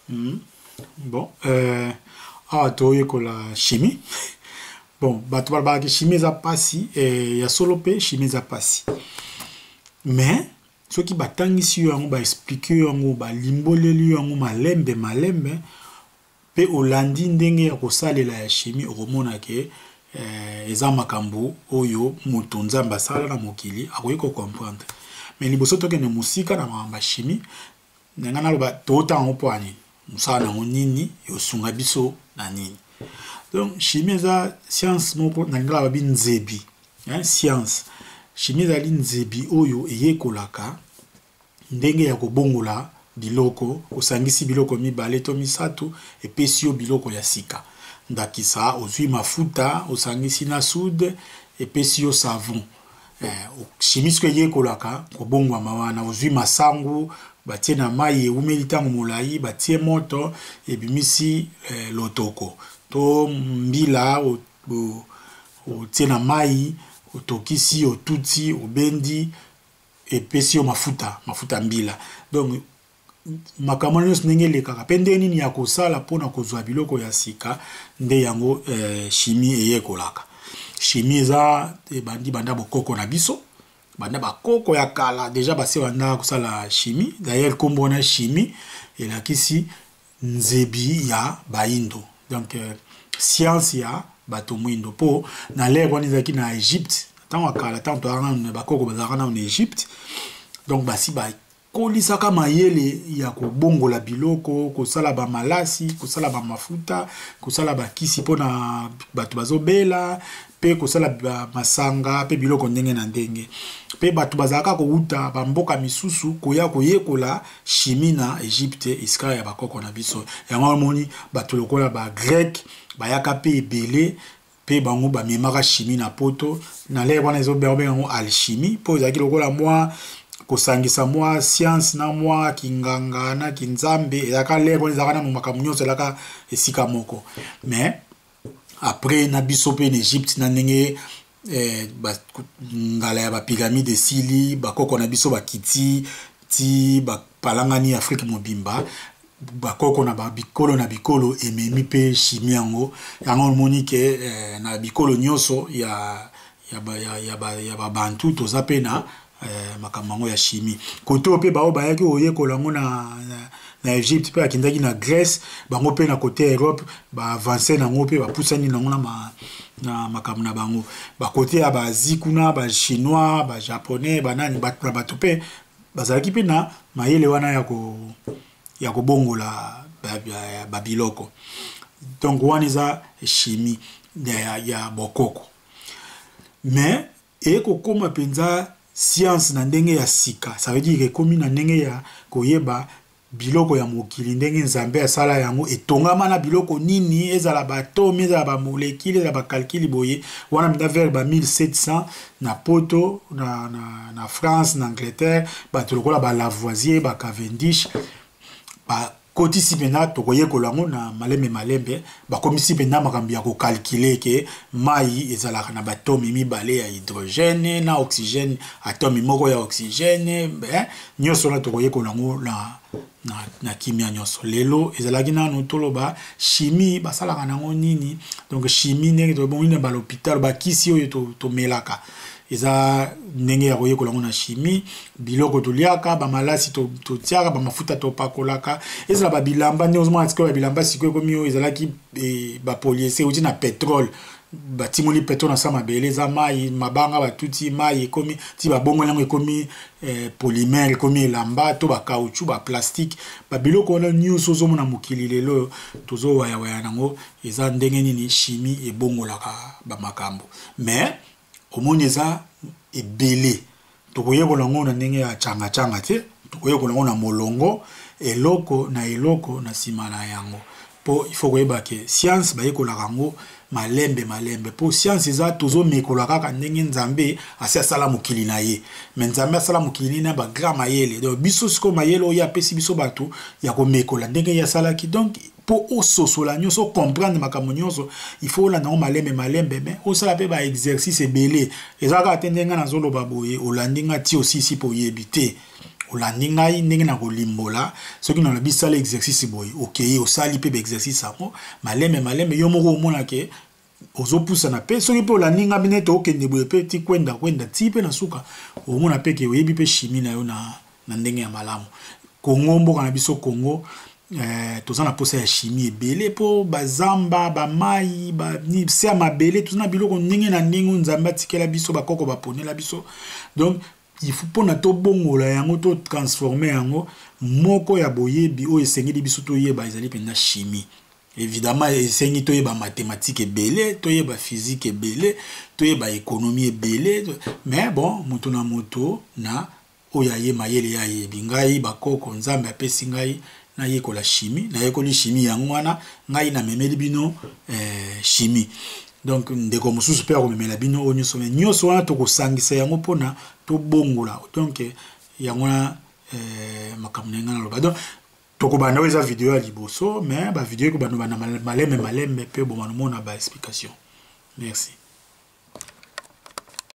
Bon, awa toyekola chimie. Bon, bato balobaka chimie eza pasi, ya solo mpe chimie eza pasi. Mais soki batangisi yo yango, baexpliquer yo yango, balimboleli yo yango malembe malembe, mpe olandi ndenge ya kosalela ya chimie, okomona ke eza makambo oyo moto Nzambe asala na mokili akoki kocomprendre. Mais liboso tokende mosika na makambo ya chimie, na ngai naloba totanga yango mpo ya nini, mosala nango nini, eosunga biso na nini. Donc chimie eza science moko na lingala babi nzebi, hein, science. Chimie ezali nzebi oyo eyekolaka ndenge ya kobongola biloko. Osangisi biloko mibale to misato, epesi yo biloko ya sika. Ndakisa, ozwi mafuta, osangisi na soude, epesi yo savon. Chimie soki eyekolaka kobongwama wana. Ozwi masangu, batie na mai, ewumeli ntango molai, batie moto, ebimisi lotoko to mbila. Otie na mai, otokisi, otuti, obendi, epesi yo mafuta, mafuta mbila. Donc makambo nyonso ndenge elekaka mpe ndenge nini ya kosala mpona kozwa biloko ya sika, nde yango chimie eyekolaka. Chimie eza ebandi banda bokoko na biso, banda bakoko ya kala déjà base banda kosala chimie. D'ailleurs, nkombo wana chimie elakisi nzebi ya baindo, donc science ya bato mwindo, mpo na l'heure wana ezalaki na Egypte, ntango ya kala, ntango toyaka nanu, bakoko bazalaka nanu na Egypte. Donc basi bakolisaka mayele ya kobongola biloko, kosala bamalasi, kosala bamafuta, kosala bakisi mpona bato bazobela, mpe kosala masanga mpe biloko ndenge na ndenge. Mpe bato bazalaka kowuta bamboka misusu koya koyekola chimie na Egypte, esika ya bakoko na biso. Yango omoni bato lokola bagrec bayaka mpe ebele, mpe bango bamemaka chimie na Poto. Na l'heure wana ezobenga yango alchimie, mpo ezalaki lokola mwa kosangisa mwa science na mwa kinganga na kinzambe. Ezalaka l'heure wana, ezalaka nanu makambo nyonso ezalaka esika moko. Mais après, na biso mpe na Egypte, na ndenge ngala ya bapyramide esili, bakoko na biso bakiti ti bapalangani Afrique mobimba, bakoko na bikolo na bikolo ememi mpe chimie yango. Yango omoni ke na bikolo nyonso ya babantu toza mpe na makambo yango ya chimie. Kote oyo mpe bao bayaki koyekola yango na Egypte, mpe bakendaki na Grèce, bango mpe na kote ya Europe baavance nango mpe bapusani nango na makambo na bango. Bakote ya baasie kuna, bachinois, bajaponais, banani, bato na bato mpe bazalaki mpe na mayele wana ya kobongola babiloko. Donc wana eza chimie ya bokoko. Mais ekokóma mpenza science na ndenge ya sika, ça veut dire ekomi na ndenge ya koyeba biloko ya mokili, ndenge Nzambe asala yango, etongama na biloko nini, ezala baatome, ezala bamolécule, ezala bacalcul boye. Wana mpenza vers ba 1700 na Poto, na France, na Angleterre, bato lokola baLavoisier, baCavendish bakotisi mpenza. Tokoyekola yango na malembe malembe. Bakomisi mpenza makambo ya kocalculer ke mai ezalaka na baatome mibale ya hydrogène na oxygène, atome moko ya oxygène. Nyonso wana tokoyekola yango na kimia nyonso. Lelo ezalaki nanu toloba chimie basalaka nango nini. Donc chimie, ndenge tobongi na balhôpital, bakisi oyo tomelaka, eza ndenge ya koyekola yango na chimie. Biloko toliaka, bamalasi totiaka, bamafuta topakolaka, ezala babilamba, ndenge ozomona sikoyo babilamba sikoyo ekomi oyo ezalaki bapolyester, euti na pétrole. Batimoli pétrole na sa mabele, eza mai, mabanga batuti mai, ekomi ti babongoli yango, ekomi polymère, ekomi elamba to bacaoutchouc, baplastique. Babiloko wana nyonso ozomona mokili lelo oyo tozowayawaya nango, eza ndenge nini chimie ebongolaka bamakambo. Mais omoni eza ebele, tokoyekola yango na ndenge ya cangacanga te, tokoyekola yango na molongo, eloko na eloko na nsima na yango, mpo il faut koyeba ke science bayekolaka yango malembe malembe, mpo science eza tozomekola kaka ndenge Nzambe asi asala mokili na ye. Mais Nzambe asala mokili nini na bagrand mayele. Donc biso sikoyo, mayele oyo apesi biso bato ya komekola ndenge ye asalaki. Donc mpo ososola nyonso, ocomprendre makambo nyonso, il faut olanda yango malembe malembe, mais osala mpe baexercice ebele. Eza kaka te ndenge ngai nazoloba boye, olandi nga ti osisi mpo oyebi te. Olandi ngai ndenge na kolimbola. Soki nalobi sala exercice boye, okei osali mpe baexercice yango malembe malembe, yo moko omona ke ozopusana. Mpe soki mpe olandi ngai nete okende boye mpe ti kwenda kwenda ti mpe na suka, omona mpe ke oyebi mpe chimie na yo na ndenge ya malamu. Kongo, mboka na biso Kongo, toza na posa ya chimie ebele, mpo bazamba, bamai, se ya mabele, toza na biloko ndenge na ndenge oyo Nzambe atikela biso, bakoko baponela biso. Donc il faut mpona tobongola yango, totransforme yango. Moko ya boyebi oyo esengeli biso toyeba ezali mpenza chimie. Évidemment, esengi toyeba mathématique ebele, toyeba physique ebele, toyeba économie ebele. Mais bon, moto na moto na oyo aye mayele ye ayebi. Ngai, bakoko, Nzambe apesi ngai nayekola chimie, nayekoli chimie. Yango wana ngai namemeli bino chimie. Donc ndeko mosusu mpe akomemela bino oyo nyonso, me nyonso wana tokosangisa yango mpona tobongola. Donc yango wana makambo na ngai naloba. Donc tokobanda, oyo eza video ya liboso, mais bavideo ekobanda banda malembe malembe mpe bomana omona baexplication. Merci.